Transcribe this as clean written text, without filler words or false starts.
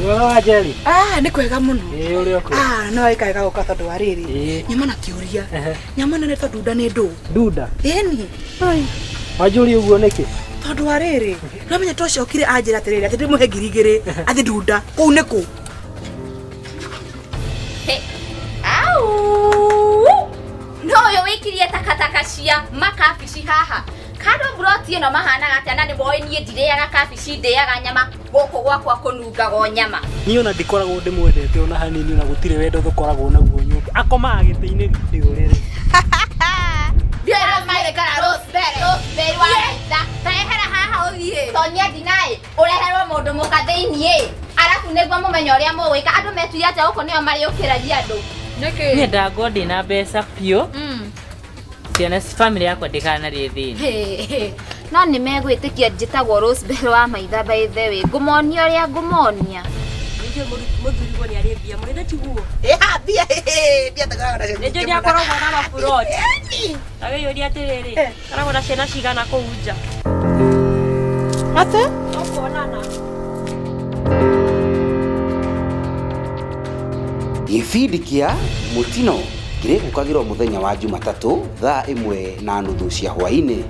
Wega wa Njeri. Ah, nĩ kwega mũno. Ĩĩ ũrĩ okuo. Ah, no wĩka wega gũka tondũ wa rĩrĩ. Ĩĩ. Nyama na kĩũria. Ehe. Nyama nene tondũ nda nĩ ndũ. Ndunda. Ĩni. Wanjũria ũguo nĩkĩ? Tondũ wa rĩrĩ, no menya twacokire anjĩra atĩrĩrĩ atĩ ndĩmũhe 2000 athiĩ ndunda. Kũu nĩ kũ? Au! No ũyũ wĩkirie takataka cia makabici haha. Kando mburoti ĩno mahanaga atĩa na nĩ moĩ niĩ ndirĩaga kabici ndĩaga nyama gũkũ gwakwa kũnungaga o nyama. Niĩ ona ndikoragwo ndĩmwendete ona hanini ona gũtirĩ wendo tũkoragwo naguo nyũmba. Akomaga gĩtĩ-inĩ gĩtĩ ũrĩrĩ. Ndiũĩ Rosemary kana Rosemary, Rosemary wa maitha. Ta ehera haha ũthiĩ. Tonya ndinaĩ ũreherwo mũndũ mũka thĩiniĩ. Arabu nĩguo mũmenye ũrĩa mũgwĩka. Andũ metuire atĩa gũkũ nĩo marĩũkĩragia andũ. Niĩ ndangorwo ndĩna mbeca biũ ciana family yakwa ndĩkanarĩe thĩna. No nĩ megwĩtĩkia njĩtagwo Rosebell wa maitha by the way. Ngũmonia ũrĩa ngũmonia. Nĩnjũĩ mũthurigwo nĩ arĩ mbia mũno, tiguo? Ĩha, mbia, mbia tũkoragwo nacio Nĩnjũĩ nyingĩ nĩ mũno. akoragwo na maburoti. Ta wĩyũrie atĩrĩrĩ, akoragwo na ciana cigana kũu nja? Atĩ? Tũkuonana. Gĩbindi kĩa Mũtino kĩrĩgũkagĩrwo mũthenya wa Jumatatũ thaa 1:30 cia hwaĩ-inĩ.